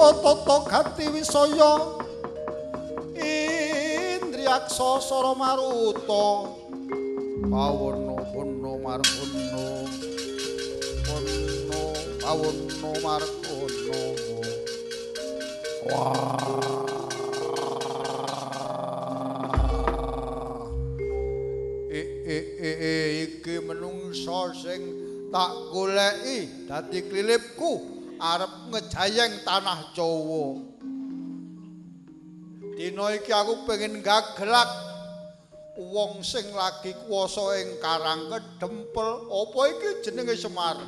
Jiwa tata gati wisaya Indriyaksa sara maruta pawana punna marguna punna pawana marguna. Iki menungsa sing tak goleki dadi klilipku arep ngejayeng tanah Jawa. Dina iki aku pengen gagelak wong sing lagi kuwasa ing Karang Kedempel. Apa iki jenenge Semar?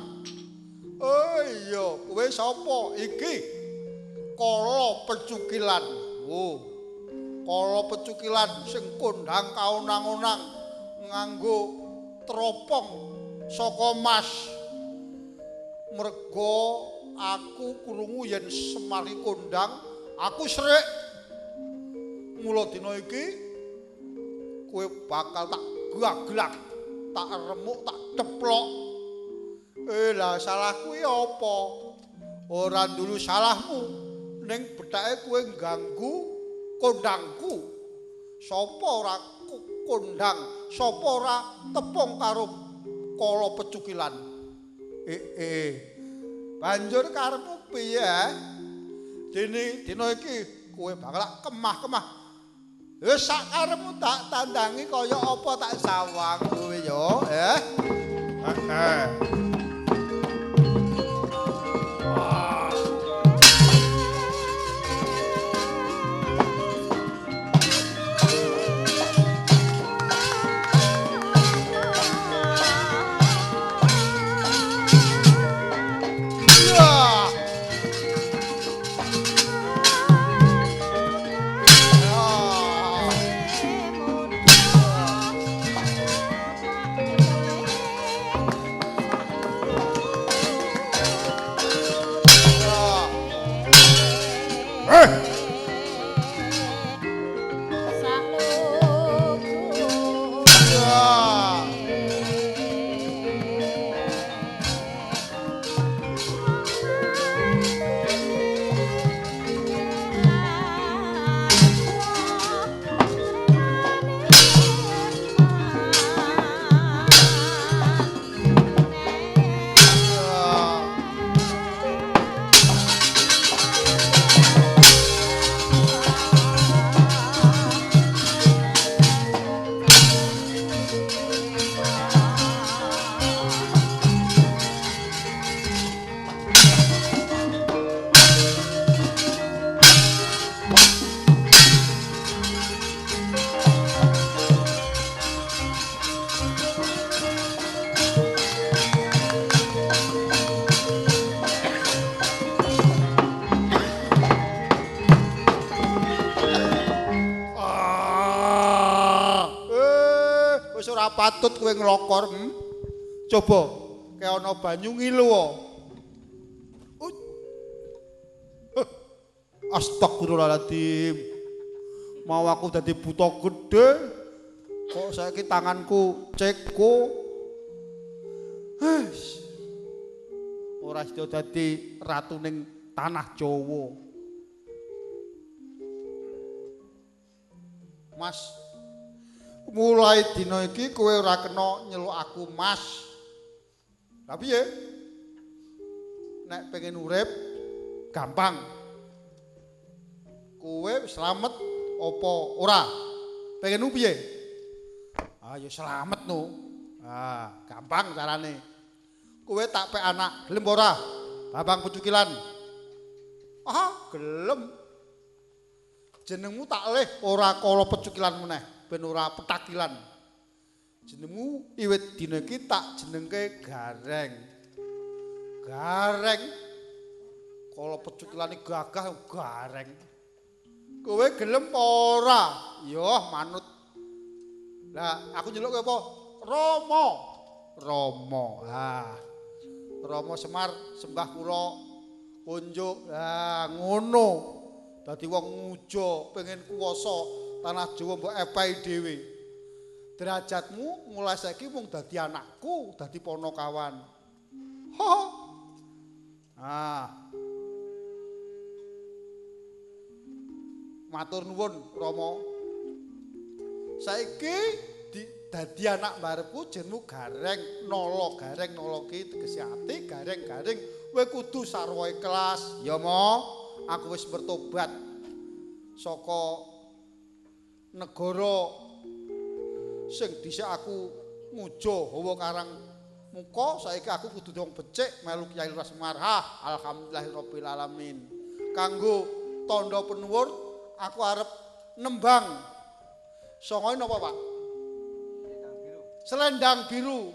Oh iya, kowe sapa? Iki Kala Pecukilan. Oh. Kala Pecukilan sing kondhang kaonang-onang nganggo teropong saka mas. Merga aku krungu yen Semar iki kondhang, aku srik. Mula dina iki kowe bakal tak gaglak, tak remuk, tak deplok. Lah salahku iki apa? Ora dulu salahmu, ning bethake kowe ngganggu kondhangku. Sapa ora kondhang, sapa ora tepung karo Kala Pecukilan. Banjur karepmu piye? Dene dina iki kowe bakal kemah-kemah. Wis sak karepmu tak tandangi kaya apa tak sawang kowe ya, eh. Heeh. Patut kowe nglokor, Coba kaya ana banyu ngilu. Astagfirullahaladzim. Mau aku dadi buta gedhe kok saiki tanganku ceko. Ora sida dadi ratu ning tanah Jawa. Mas, mulai dina iki kowe ora kena nyeluk aku Mas. Lah piye? Nek pengen urip gampang. Kowe slamet apa ora? Pengen piye? Ah ya slamet no. Ah, gampang carane. Kowe tak pek anak, gelem ora? Babang Pecukilan. Ah, gelem. Jenengmu tak leh ora Kala Pecukilan meneh, ben ora petakilan. Jenengmu iwit dina iki tak jenengke Gareng. Gareng. Kala Pecukilan iki gagah gareng. Kowe gelem apa ora? Ya manut. Lah aku nyeluk kowe apa? Rama. Rama. Ah. Rama Semar sembah kula kunjuk. Lah ngono. Dadi wong ngujo pengen kuwasa tanah Jawa mbok epai dhewe. Derajatmu mulai saiki mung dadi anakku, dadi ponokawan. Ho. Ah. Matur nuwun Rama. Saiki dadi anak mbarepku jenengmu Gareng Nala. Gareng Nala ki tegese ati, gareng garing. Kowe kudu sarwa ikhlas. Ya Ma, aku wis bertobat saka negara sing dhisik aku ngujo hawa karang muka, saiki aku kudu wong becik melu Kyai Lurah Semar. Ha, alhamdulillahirabbil alamin. Kanggo tandha penuwun aku arep nembang. Songoe napa, Pak? Selendang biru.